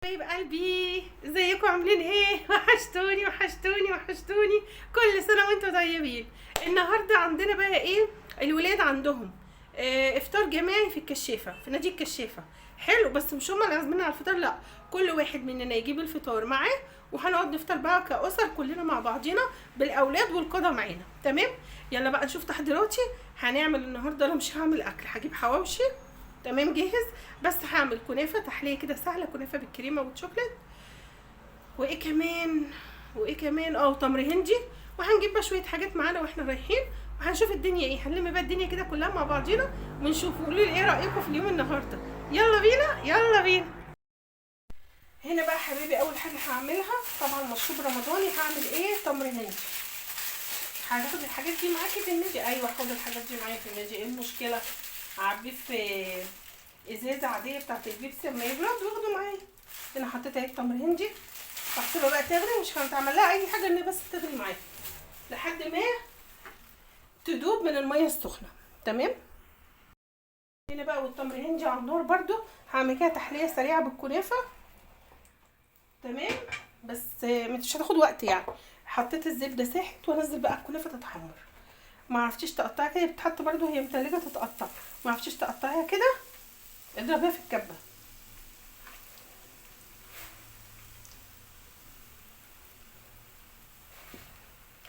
حبايب قلبي، ازيكم؟ عاملين ايه؟ وحشتوني وحشتوني وحشتوني. كل سنة وانتم طيبين. النهارده عندنا بقى ايه؟ الولاد عندهم افطار جماعي في الكشافه، في نادي الكشافه. حلو، بس مش هما اللي عازميننا على الفطار، لا، كل واحد مننا يجيب الفطار معاه وهنقعد نفطر بقى كأسر كلنا مع بعضينا بالاولاد والقادة معانا. تمام؟ يلا بقى نشوف تحضيراتي. هنعمل النهارده، انا مش هعمل اكل، هجيب حواوشي تمام جاهز، بس هعمل كنافه تحلية كده سهلة، كنافه بالكريمه والشوكليت، وايه كمان وايه كمان، تمر هندي، وهنجيب بقى شوية حاجات معانا واحنا رايحين، وهنشوف الدنيا ايه. هنلم بقى الدنيا كده كلها مع بعضينا ونشوف. قولوا لي ايه رايكم في اليوم النهارده. يلا بينا يلا بينا. هنا بقى حبايبي اول حاجة هعملها طبعا مشروب رمضاني. هعمل ايه؟ تمر هندي. هاخد الحاجات دي معاكي في النادي؟ ايوه هاخد الحاجات دي معايا في النادي، ايه المشكلة؟ اعبيه في ازازة عادية بتاعت البيبسي اما يبرد واخده معايا. انا حطيت اهي التمر هندي، هحطها بقى تغلي، مش هتعمل لها اي حاجة، ان بس تغلي معايا لحد ما تدوب من المية السخنة. تمام. هنا بقى والتمر هندي على النار برده، هعمل كده تحلية سريعة بالكنافه. تمام، بس مش هتاخد وقت يعني. حطيت الزبدة ساحت وانزل بقى الكنافه تتحمر. ما عرفتيش تقطعها كده، بتتحط برده وهي متلجه تتقطع، ما عرفتيش تقطعيها كده اضربيها في الكبه.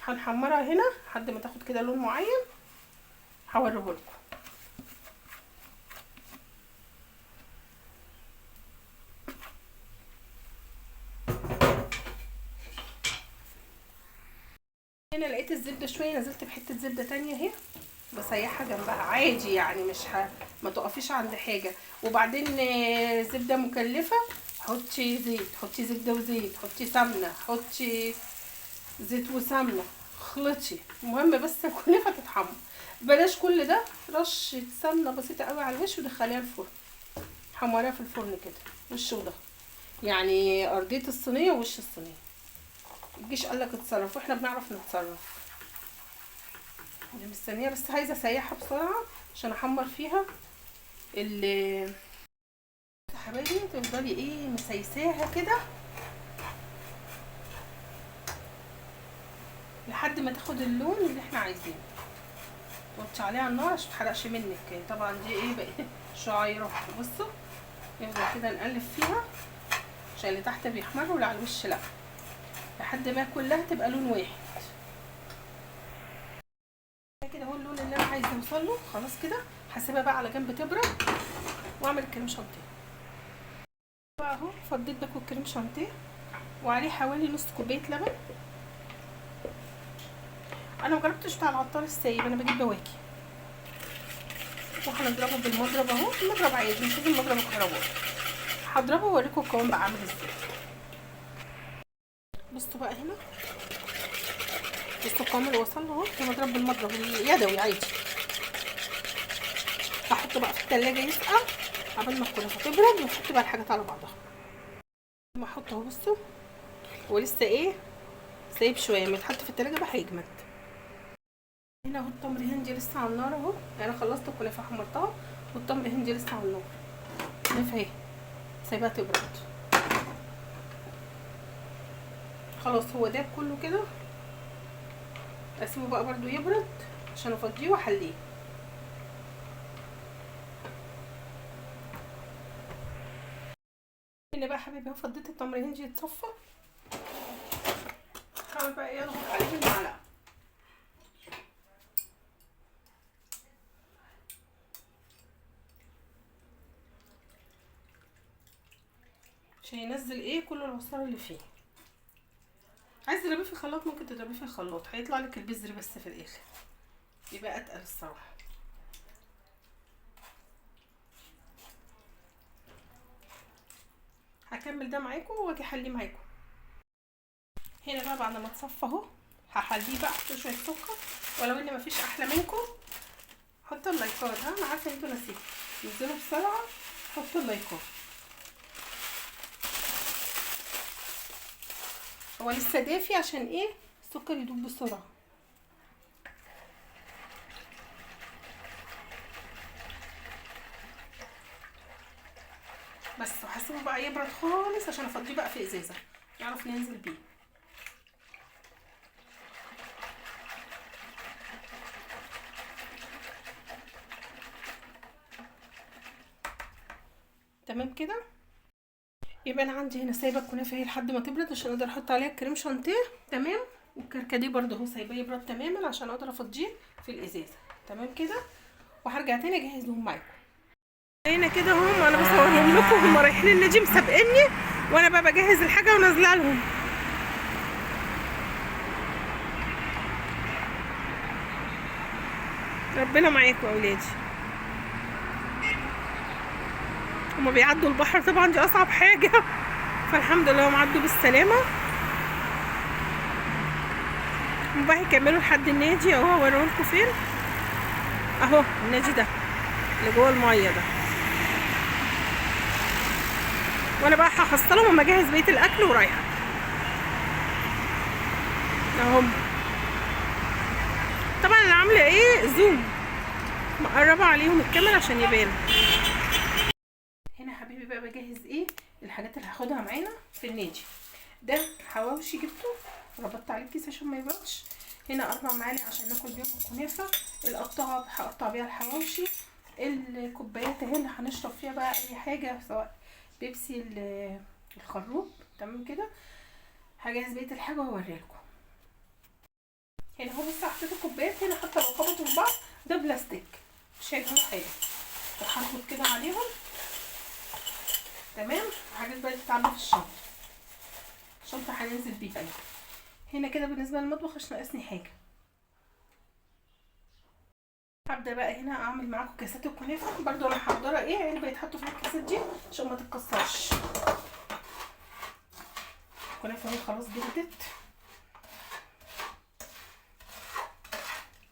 هنحمرها هنا لحد ما تاخد كده لون معين، هوريهولكم. هنا لقيت الزبدة شوية، نزلت بحته زبدة تانية اهي، بسيحها جنبها عادي يعني، مش ما تقفيش عند حاجة. وبعدين زبدة مكلفة، حطي زيت، حطي زبدة وزيت، حطي سمنه، حطي زيت وسمنه، خلطي، المهم بس الكنافه تتحمر. بلاش كل ده، رشه سمنه بسيطة قوي على الوش ودخليها الفرن، حمريها في الفرن كده وش وده، يعني ارضية الصينية ووش الصينية. الجيش قالك اتصرف، واحنا بنعرف نتصرف. انا مستنيه بس عايزه اسيحها بسرعة عشان احمر فيها ال حبايبي. تفضلي ايه مسيساها كده لحد ما تاخد اللون اللي احنا عايزينه. توطي عليها على النار عشان متحرقش منك. طبعا دي ايه بقى شعيرة. بصوا نفضل كده نقلب فيها عشان اللي تحت بيحمر واللي على الوش لا، لحد ما كلها تبقى لون واحد كده. هو اللون اللي انا عايزه اوصل له. خلاص كده هسيبها بقى على جنب تبرد واعمل الكريم شانتيه بقى. اهو فضيت باكو الكريم شانتيه وعليه حوالي نص كوباية لبن. انا مجربتش بتاع العطار السايب، انا بجيب بواكي. وهنضربه بالمضرب اهو، المضرب عادي مش لازم مضرب الكهرباء. هضربه واوريكم القوام بقى عامل ازاي. بصوا بقى هنا، بصوا القوام اللي وصل له اهو. انا بضرب بالمضرب اليدوي عادي. هحطه بقى في التلاجة يسقع قبل ما الكنافه تبرد، ونحط بقى الحاجات على بعضها. ما احطه اهو، بصوا هو لسه ايه سايب شوية، ما يتحط في التلاجة بقى هيجمد. هنا اهو التمر هندي لسه على النار اهو، انا خلصت الكنافه حمرتها والتمر هندي لسه على النار. كنافه اهي سايباها تبرد خلاص، هو داب كله كده. اسيبه بقى برده يبرد عشان افضيه واحليه. هنا بقى حبايبي اهو فضيت التمر هندي يتصفى. هعمل بقى ايه؟ اضغط عليه بالمعلقه. عشان ينزل ايه كل العصاره اللي فيه. عايز تضربيه في الخلاط ممكن تضربيه في الخلاط، هيطلع لك البذر بس في الاخر، يبقى اتقل الصراحة. هكمل ده معاكم واجي احليه معاكم. هنا بقى بعد ما اتصفى اهو هحليه بقى، احط شوية سكر، ولو ان مفيش احلى منكم. حطوا اللايكات، ها انا عارفه انتوا ناسيين، انزلوا بسرعة حطوا اللايكات. هو لسه دافي عشان ايه السكر يدوب بسرعة. بس وهسيبه هسيبه بقى يبرد خالص عشان افضيه بقى في ازازة نعرف ننزل بيه. تمام كده. يبقى انا عندي هنا سايبه الكنافه اهي لحد ما تبرد عشان اقدر احط عليها الكريم شانتيه. تمام. والكركديه برده اهو سايباه يبرد تماما عشان اقدر افضيه في الازازه. تمام كده. وهرجع تاني اجهزهم معاكم. هنا كده هم انا بصورهم لكم، هم رايحين النادي مسابقني وانا بقى بجهز الحاجة ونازلة لهم. ربنا معاكم يا اولادي. هما بيعدوا البحر طبعا دي اصعب حاجة، فالحمد لله هم عدوا بالسلامة. هم بقى هيكملوا لحد النادي اهو، هوريهولكوا فين اهو النادي ده اللي جوه المية ده. وانا بقى هحصلهم اما اجهز بقية الاكل ورايحه اهم. طبعا انا عامله ايه زوم مقربة عليهم الكاميرا عشان يبان. هنا حبيبي بقى بجهز ايه الحاجات اللي هاخدها معانا في النادي. ده حواوشي جبته ربطت عليه الكيس عشان ما يبردش. هنا 4 معالق عشان ناكل بيهم الكنافه. القطاعه هقطع بيها الحواوشي. الكوبايات اهي اللي هنشرب فيها بقى اي حاجة سواء بيبسي الخروب. تمام كده. هجهز بقية الحاجة واوريها لكم. هنا اهو بصوا حطيت الكوبايات هنا حتى لو خبطوا في بعض ده بلاستيك مش هيجرى حاجة. هربط كده عليهم. تمام. الحاجات بقى تتعبى في الشنطة، الشنطة هننزل بيها. هنا كده بالنسبة للمطبخ مش ناقصني حاجة. هبدا بقى هنا اعمل معاكم كاسات الكنافه. برضو انا محضرة ايه علبة يتحطوا فيها الكاسات دي عشان ما تتكسرش. الكنافه اهي خلاص جلدت،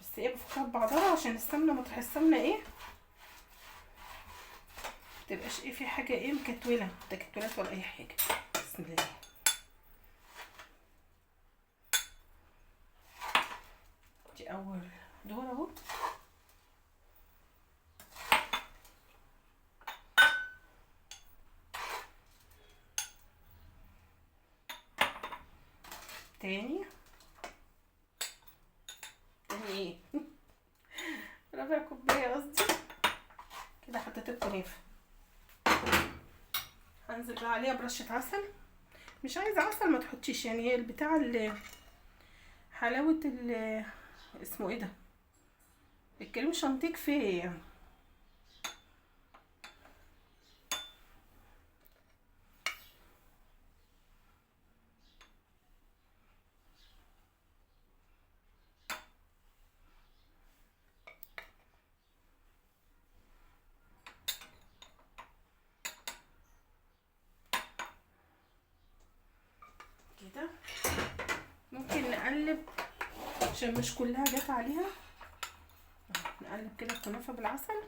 بس ايه بفكها ببعضها عشان السمنة مطرح السمنة ايه متبقاش ايه في حاجة ايه مكتوله تكتلات ولا اي حاجة. بسم الله. دي اول دور اهو. تاني ايه ربع كوباية قصدي كده. حطيت الكنافه، هنزل بقى عليها برشه عسل. مش عايزه عسل ما تحطيش، يعني هي البتاع اللي حلاوة ال اسمه ايه ده الكريم شانتيه كفاية يعني. كده ممكن نقلب عشان مش كلها جت عليها. نقلب كده الكنافه بالعسل.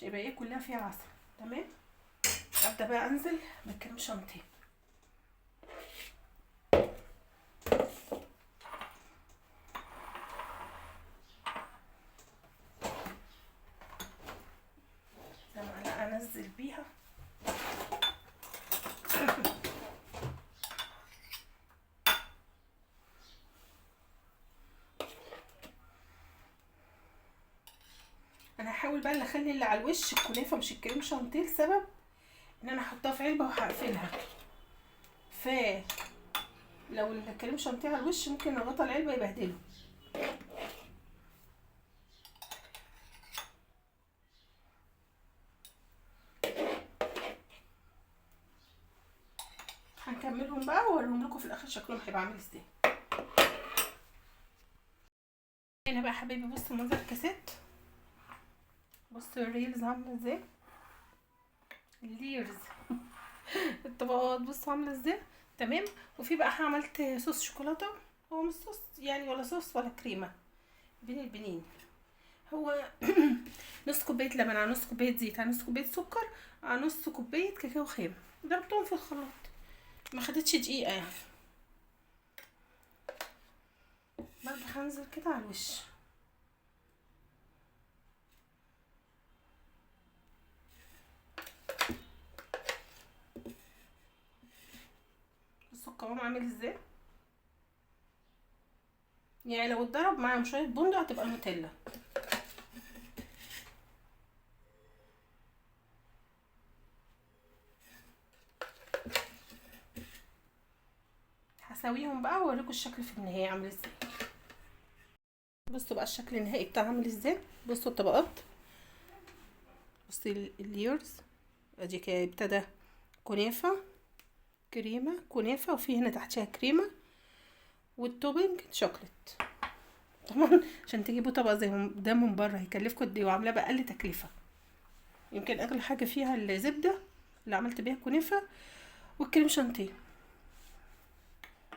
يبقى ايه كلها فيها عسل. تمام. ابدا بقى انزل بالكريم شانتيه. انزل بيها انا هحاول بقى اللي اخلي اللي على الوش الكنافه مش الكريم شانتيه، لسبب ان انا هحطها في علبة وهقفلها، ف لو الكريم شانتيه على الوش ممكن الغطا العلبة يبهدله. هنكملهم بقى واوريهم لكم في الاخر شكلهم هيبقى عامل ازاي. هنا بقى حبايبي بصوا منظر الكاسات، بصوا ال reels عامله ازاي، ال layers الطبقات بصوا عامله ازاي. تمام. وفي بقى عملت صوص شوكولاتة، هو مش صوص يعني ولا صوص ولا كريمة، بين البنين. هو نص كوباية لبن على نص كوباية زيت على نص كوباية سكر على نص كوباية كاكاو خام، ضربتهم في الخلاط. ما خدتش دقيقة يعني. برضه هنزل كده على الوش. بصوا القوام عامل ازاي، يعني لو اتضرب معاهم شوية بندق هتبقى نوتيلا. هسويهم بقى واوريكم الشكل في النهاية عامل ازاي. بصوا بقى الشكل النهائي بتاعها عامل ازاي. بصوا الطبقات، بصي ال layers ادي كده، ابتدى كنافه كريمة كنافه، وفي هنا تحتها كريمة، وال topping chocolate. طبعا عشان تجيبوا طبق زي ده من بره هيكلفكم قد ايه، وعاملاه باقل تكلفة. يمكن اغلى حاجة فيها الزبدة اللي عملت بيها كنافه والكريم شانتيه.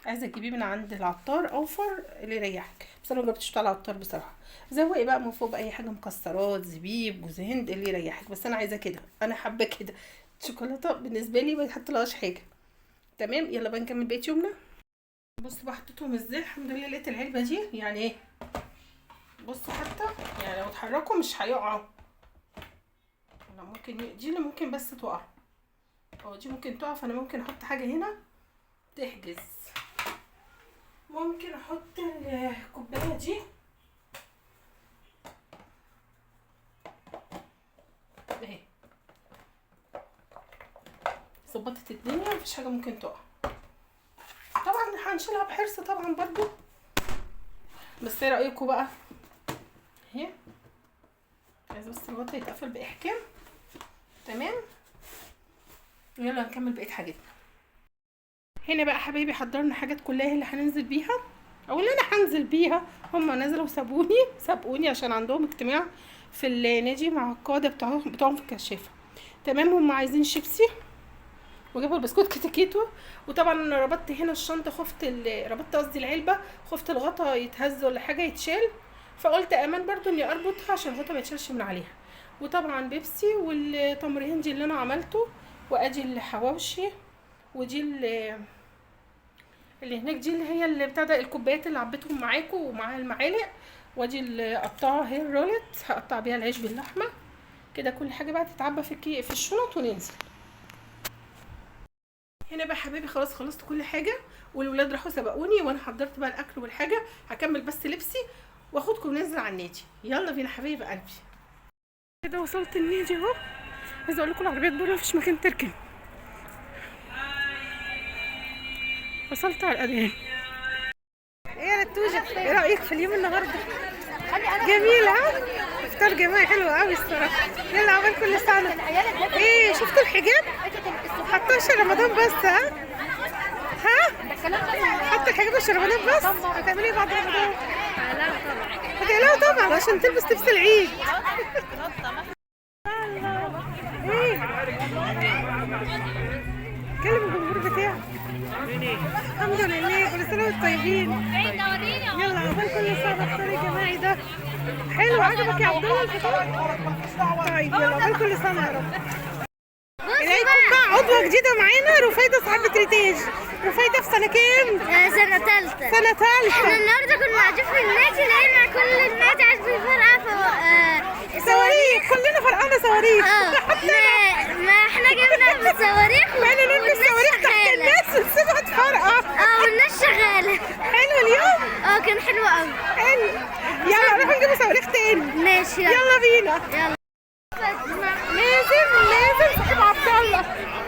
عايزه تجيبيه من عند العطار اوفر اللي يريحك، بس انا مجربتش بتاع العطار بصراحة. زوقي بقى من فوق باي حاجة، مكسرات، زبيب، جوز هند، اللي يريحك، بس انا عايزه كده، انا حابة كده. الشوكولاتة بالنسبة لي ما يتحطلهاش حاجة. تمام، يلا بقى نكمل بقية يومنا. بصوا بقى حطيتهم ازاي، الحمد لله لقيت العلبة دي، يعني ايه بصوا حتى يعني لو اتحركوا مش هيقعوا. لا ممكن دي اللي ممكن بس تقع، او دي ممكن تقع، فانا ممكن احط حاجة هنا تحجز. ممكن احط الكوباية دي اهي، ظبطت الدنيا، مفيش حاجة ممكن تقع. طبعا هنشيلها بحرص طبعا برضو، بس ايه رايكم بقى؟ اهي عايزه بس الغطا يتقفل باحكام. تمام، يلا نكمل بقية حاجتنا. هنا بقى حبايبي حضرنا حاجات كلها اللي هننزل بيها، او اللي انا هنزل بيها. هم نزلوا وسابوني، سابقوني عشان عندهم اجتماع في النادي مع القادة بتوعهم في الكشافه. تمام، هم عايزين شيبسي وجابوا البسكوت كتاكيتو. وطبعا انا ربطت هنا الشنطة، خفت ربطت قصدي العلبة، خفت الغطا يتهز ولا حاجة يتشال، فقلت امان برضو اني اربطها عشان الغطا ما يتشالش من عليها. وطبعا بيبسي والتمر هندي اللي انا عملته، وادي الحواوشي، ودي اللي هناك دي اللي هي اللي بتاع ده الكوبايات اللي عبيتهم معاكم ومعاها المعالق، وادي اللي قطعها هي الرولت هقطع بيها العيش باللحمه كده. كل حاجة بقى تتعبى في الشنط وننزل. هنا بقى حبايبي خلاص خلصت كل حاجة، والولاد راحوا سبقوني، وانا حضرت بقى الاكل والحاجة. هكمل بس لبسي واخدكم ننزل على النادي. يلا بينا حبايب قلبي. كده وصلت النادي اهو. عايزه اقول لكم العربيات بره مفيش مكان تركن. وصلت على الاذان. ايه يا رتوجه، ايه رايك في اليوم النهارده؟ جميل ها؟ افطار جماعي حلو قوي الصراحة. يلا عقبال كل سنة. ايه شفتوا الحجاب؟ حطوه عشان رمضان بس. ها ها حطوا الحجاب عشان رمضان بس. هتعملي ايه بعد رمضان؟ هتقلقوا طبعا عشان تلبس لبس العيد. ايه كلم الجمهور بتاعك. الحمد لله، كل سنة وانتم طيبين. يلا عقبال كل سنة. الفطار الجماعي ده حلو، عجبك يا عبد الله الفطار؟ طيب يلا عقبال كل سنة يا رب. اليكم بقى عضوة جديدة معانا، رفيده صاحبه ريتاج. رفيده في سنة كام؟ سنة ثالثة. سنة ثالثة. احنا النهارده كنا قاعدين في النادي، لقينا كل النادي عايز بيفرقع صواريخ، كلنا فرقعنا صواريخ. ما احنا جبنا الصواريخ بقينا نرمي الصواريخ تحت الناس ونسيبها تفرقع. والناس شغالة. حلو اليوم؟ كان حلو قوي. حلو. يلا نروح نجيب صواريخ تاني. ماشي يلا بينا. يلا. مازن، مازن صاحب عبد الله.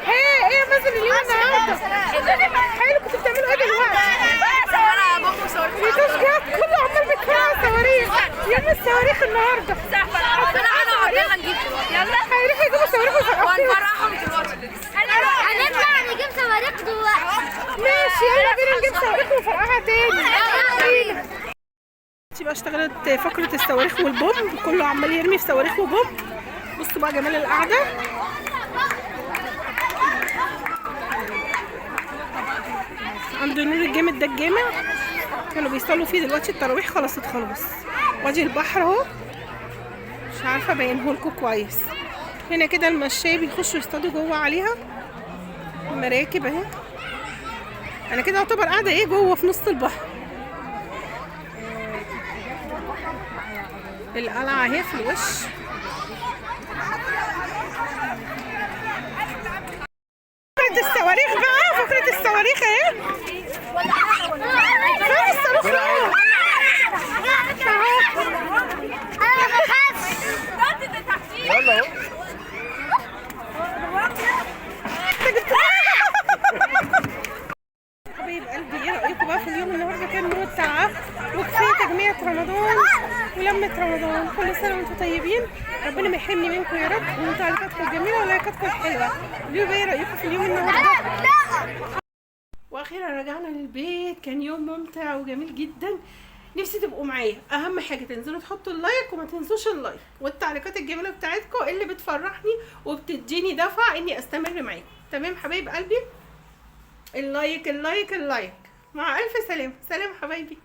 ايه ايه يا مازن اليوم النهارده؟ حلو. كنتوا بتعملوا ايه دلوقتي؟ ريتاج جت كله عمال بيتفرقع صواريخ. يوم الصواريخ النهارده. هيروحوا يجيبوا صواريخ ويفرقعوهم. هنطلع نجيب صواريخ دلوقتي. ماشي يلا بينا نجيب صواريخ ونفرقعها تاني. يلا بينا. بقى اشتغلت فقرة الصواريخ والبومب، كله عمال يرمي في صواريخ وبومب. بصوا بقى جمال القعدة. عند نور الجامد ده الجامع كانوا بيصلوا فيه دلوقتي التراويح خلصت خلاص. وادي البحر اهو، مش عارفه ابينه لكم كويس. هنا كده المشاية بيخشوا يصطادوا جوه عليها المراكب اهي. انا كده اعتبر قاعدة ايه جوه في نص البحر. القلعة اهي في الوش. فقرة الصواريخ بقى، فقرة الصواريخ اهي. فين الصاروخ؟ انا ما بخافش. يلا اهو. حبايب قلبي، ايه رايكم بقى في اليوم النهارده؟ كان متعه وكفاية تجميعة رمضان ولمة رمضان. كل سنة وانتم طيبين، ربنا ما يحرمني منكم يا رب، ومن تعليقاتكم الجميلة ولايكاتكم الحلوة. قولوا لي ايه رايكم في اليوم النهارده؟ واخيرا رجعنا للبيت، كان يوم ممتع وجميل جدا. نفسي تبقوا معايا. اهم حاجة تنزلوا تحطوا ال like، وما تنسوش ال like والتعليقات الجميلة بتاعتكم اللي بتفرحني وبتديني دفع اني استمر معاكم. تمام حبايب قلبي؟ ال like ال like ال like. مع الف سلامه. سلام حبايبي.